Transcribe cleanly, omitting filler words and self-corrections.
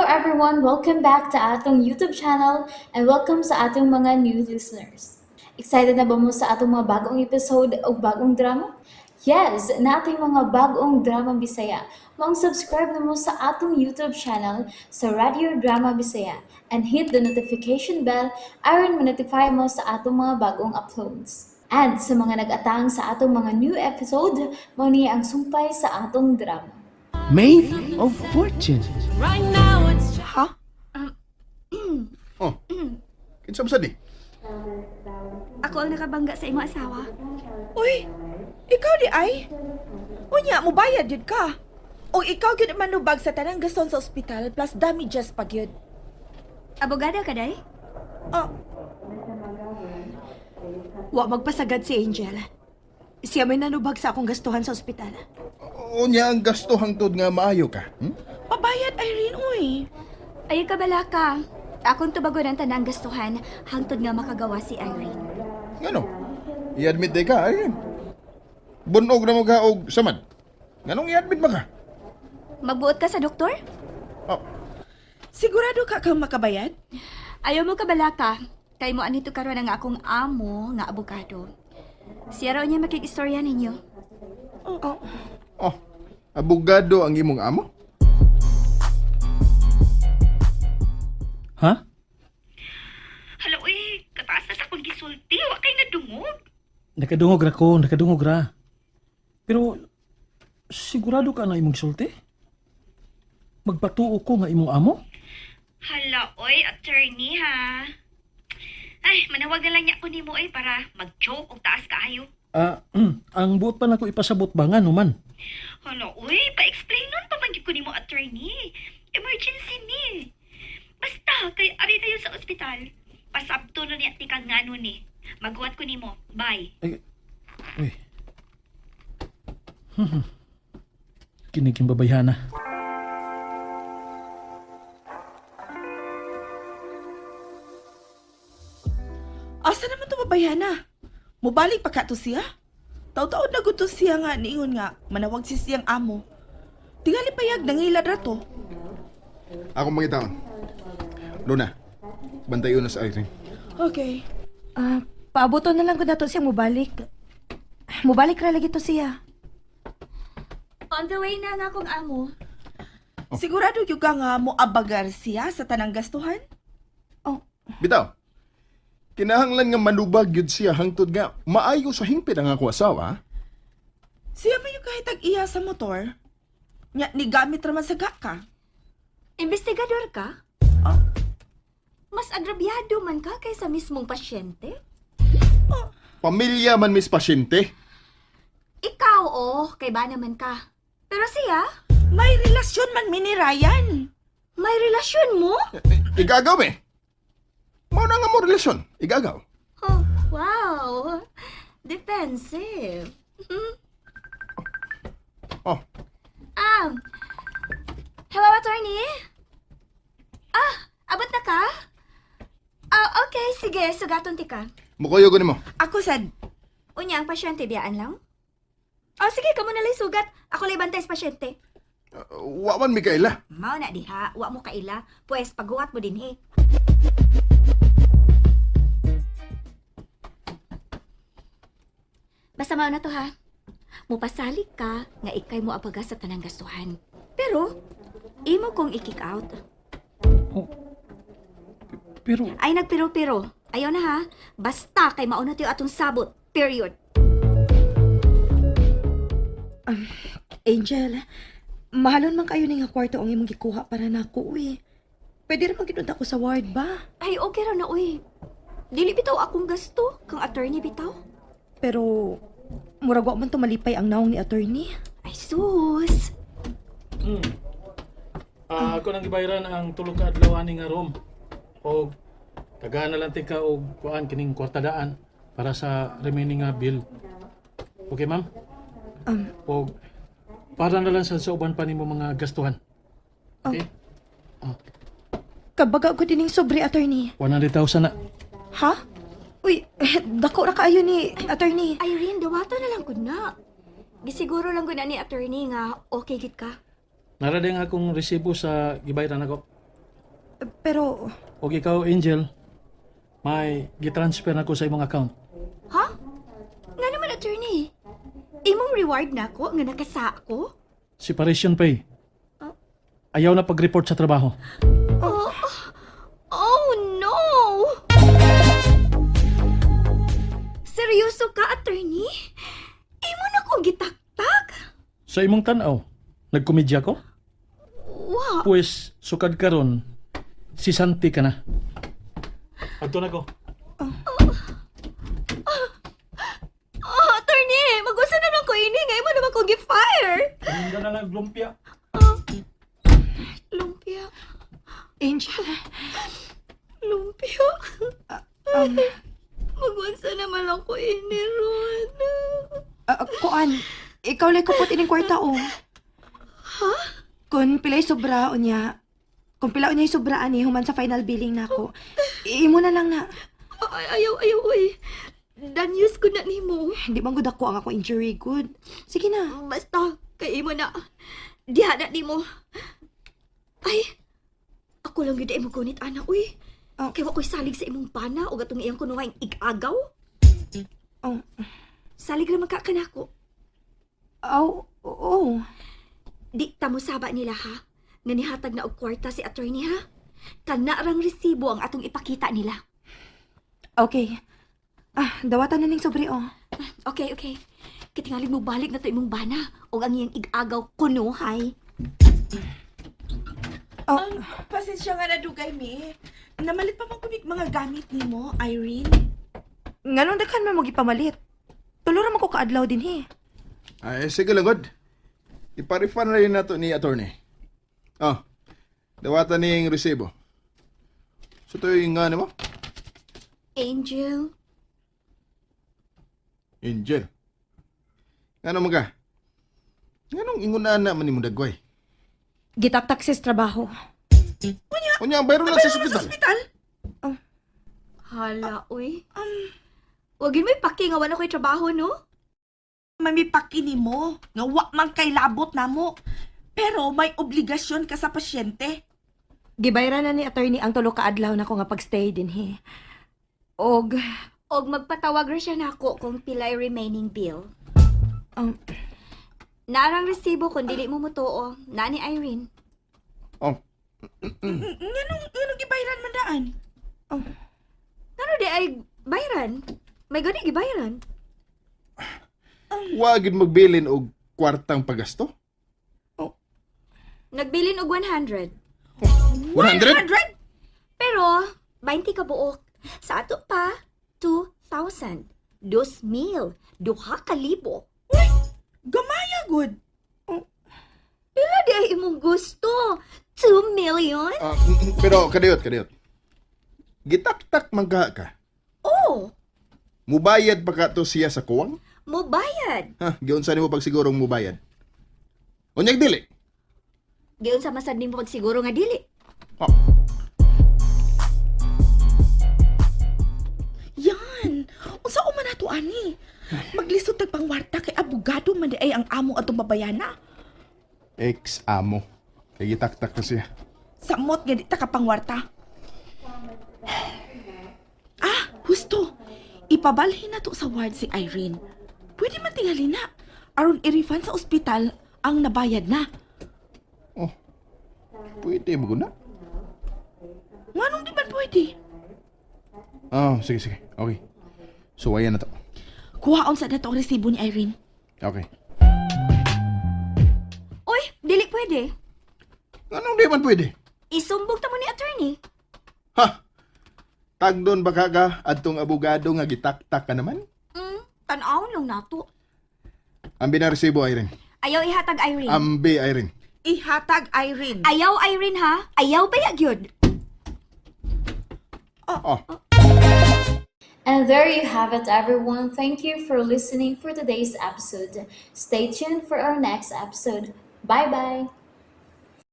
everyone! Welcome back to atong YouTube channel and welcome sa atong mga new listeners. Excited na ba mo sa atong mga bagong episode o bagong drama? Yes, nating mga bagong drama Bisaya. Maong subscribe na mo sa atong YouTube channel sa Radio Drama Bisaya and hit the notification bell aron ma-notify mo sa atong mga bagong uploads. And sa mga nag-atang sa atong mga new episode, mao ni ang sumpay sa atong drama. Maid of Fortune. Right now it's Ha? Oh. Kinsa ba sad ni? Ako ang nakabangga sa imong asawa. Uy, ikaw di ay? Unya, mubayad yun ka. O ikaw gyud manubag sa tanang gaston sa ospital plus damages pa gyud. Abogada ka, day? Oh, Wa magpasagad si Angel. Siya may nanubag sa akong gastuhan sa ospital. Unya ang gasto hangtod nga maayo ka. Pabayad Irene, uy. Ay ka balaka. Akong tubagon ang tanang gastuhan hangtod nga makagawa si Irene. Ngano? I-admit day ka, Irene. Bunog na mo ka og samad. Nganong i-admit ba ka? Magbuot ka sa doktor? Oh, Sigurado ka kang makabayad? Ayaw mo kabalaka. Kay mo anito karon ang akong amo nga abogado. Siya raw niya makikistorya ninyo. Oh. Oh. Abogado ang imong amo? Ha? Hala, uy, kataas na sa akong gisulti. Wa kay nadungog. Nakadungog ra ko, nakadungog ra. Pero sigurado ka na imong gisulti? Magpatuo ko nga imong amo? Hala, oy, attorney ha. Ay, manawag na lang niya ko nimo oy para mag-joke og taas kaayo. Ah, ang buot pa nako ipasabot ba nga man? Hala, uy, pa-explain nun pa man gyud ko nimo, attorney. Emergency ni. Basta, kay ari tayo sa ospital. Pasabto na niya ti kang ngano ni. Maguwat ko nimo. Bye. Ay, uy. Kiniking babayhana. Asa naman to mabayana? Mubalik pa ka to siya? Taw-taod na gud to siya nga niingon nga manawag si siyang amo. Tingali payag nangilad ra to. Ako mangitaon. Luna, bantayon na sa Irene. Okay. Ah, paabuton na lang ko nato siya mubalik. Mubalik ra lagi to siya. On the way na nga akong amo. Sigurado gyud ka nga moabagar siya sa tanang gastuhan? Oh, Bitaw. Kinahanglan nga manubag gyud siya hangtod nga maayo sa hingpit ang ako asawa. Siya man yung kahit ang iya sa motor. Nya ni gamit ra man sa ka. Investigador ka? Oh. Mas agrabyado man ka kaysa mismong pasyente? Pamilya man mis pasyente. Ikaw, oh, kay ba naman ka. Pero siya, May relasyon man mi ni Ryan. may relasyon mo? Igagaw eh. Mao na nga mo relasyon. Igagaw. Oh, wow. Defensive. Oh, Hello, attorney? Ah, abot na ka? Ah, okay, sige, sugaton ti ka. mukuyo ko nimo. Ako sad. Unya, ang pasyente, biyaan lang? Oh, sige, kamo na lang sugat. Ako lang bantay sa pasyente. Wa man Mikaela. Mao na diha, wa mo kaila. Pues, paghuwat mo din eh. Basta mao na to ha. Mupasalik ka nga ikay mo abaga sa tanang gastuhan. Pero, imo kong i-kick out. Oh. Pero Ay nagpiro-piro. Ayaw na ha. Basta kay mauna tayo atong sabot. Period. Angel, mahalon man kayo ni nga kwarto ang imong gikuha para nako uy. Pwede ra man gid unta ko sa ward ba? Ay, okay ra na uy. Dili bitaw akong gasto kang attorney bitaw. Pero murag wa man to malipay ang naong ni attorney. Ay sus. Ah, ako nang gibayaran ang tulo ka adlaw ani nga room. Og tagaan na lang tika og kuan kining kwartadaan para sa remaining nga bill. Okay, ma'am? Og para na lang sa uban pa nimo mga gastuhan. Okay? Kabaga ko dining sobre attorney. 100,000 na. Ha? Uy, dako ra kaayo ni attorney. Irene, dawata na lang gud na. Gisiguro lang gud na ni attorney nga okay gid ka. Nara din akong resibo sa gibayaran ako. Pero, Og ikaw, Angel, may gitransfer na ko sa imong account. Ha? Nga naman, attorney. Imong reward na ko nga nakasa ko? Separation pay. Ayaw na pag-report sa trabaho. Oh, oh no! Seryoso ka, attorney? Imo na kong gitaktak? Sa imong tanaw, nagkomedya ko? Wa. Pues, sukad karon, si Santi ka na. Adto na ko. Oh, attorney, mag-usa na lang ko ini nga imo naman kong gi-fire. Paninda na lang lumpia. Lumpia. Angel, Lumpia. um, Mag-unsa naman lang ko ini ron. kuan, ikaw lang kupot ining kwarta, oh. Ha? Kung pilay sobra, unya, kung pila unya sobra ani, human sa final billing nako. Imo na lang na. Ay, ayaw, ayaw, oy. Dan use ko na nimo. Hindi man gud ako ang ako injury good. Sige na. Basta, kay imo na. Diha na nimo. Ay, ako lang yun ay magunit, ana, uy. Oh. Kay wa ko'y salig sa imong pana o gatong iyang kuno nga igagaw. Oh. Salig ra man ka kanako. Oh, oh. Di ta mo saba nila ha. Nga nihatag na og kwarta si attorney ha. Kana rang resibo ang atong ipakita nila. Okay. Ah, dawatan na ning sobre, oh. Okay, okay. Kitingali mo balik na to imong bana og ang iyang igagaw kunuhay. Oh, Ang pasensya nga na dugay mi. Namalit pa man kumig mga gamit nimo, Irene. Nganong daghan man mo gipamalit? Tulo ra man ko kaadlaw din he. Ay, sige lang, God. Iparifund na rin nato ni attorney. Oh, dawatan ning resibo. So, ito yung nga mo? Angel, Angel. Ano mo ka? Nganong ingunan na man ni mo dagway? Gitaktak sis trabaho. Unya, bayro lang sa Sa ospital. ospital? hala, uy. Wagin mo'y paki nga wala ko'y trabaho, no? Mamipaki nimo nga wa man kay labot namo. Pero may obligasyon ka sa pasyente. Gibayran na ni attorney ang tulo ka adlaw nako nga pagstay din he. Og Og magpatawag ra siya nako kung pilay remaining bill. Naarang resibo kung dili mo mutuo, na ni Irene. Oh, Nganong gibayran man daan? Ngano di ay bayran? May gani gibayran. Wagid magbilin og kwartang pagasto? Nagbilin og 100. 100? Pero 20 ka buok. Sa ato pa 2,000. 2,000. 2,000. Gamaya good. Pila di ay imong gusto? 2 million? Ah, pero kadiyot, kadiyot. Gitaktak man ka ka. Oh, Mubayad pa ka to siya sa kuwang? mobayad. Ha, giunsa nimo pagsigurong mubayad? Unyag dili. Giun sa masad nimo pagsiguro nga dili. Oh, Yan. Unsa man nato ani? Maglisod tag pangwarta kay abogado man di ay ang amo atong babayana. ex-amo. Kay gitaktak na siya. Samot nga di ta ka pangwarta. Ah, husto. Ipabalhin na to sa ward si Irene. Pwede man tingali na. Aron i-refund sa ospital ang nabayad na. Oh, pwede mo guna. Nganong di man pwede? Oh, sige, sige. Okay. So, ayan na to. Kuhaon sa na to ang resibo ni Irene. Okay. Uy, dili pwede. Anong di man pwede? Isumbong ta mo ni attorney. Ha? Tagdon ba ka ka adtong abogado nga gitaktak ka naman? Tan-awon lang nato. Ambi na resibo, Irene. Ayaw ihatag Irene. Ambi, Irene. Ihatag Irene. Ayaw Irene ha. Ayaw ba gyud? Oh. And there you have it, everyone. Thank you for listening for today's episode. Stay tuned for our next episode. Bye bye.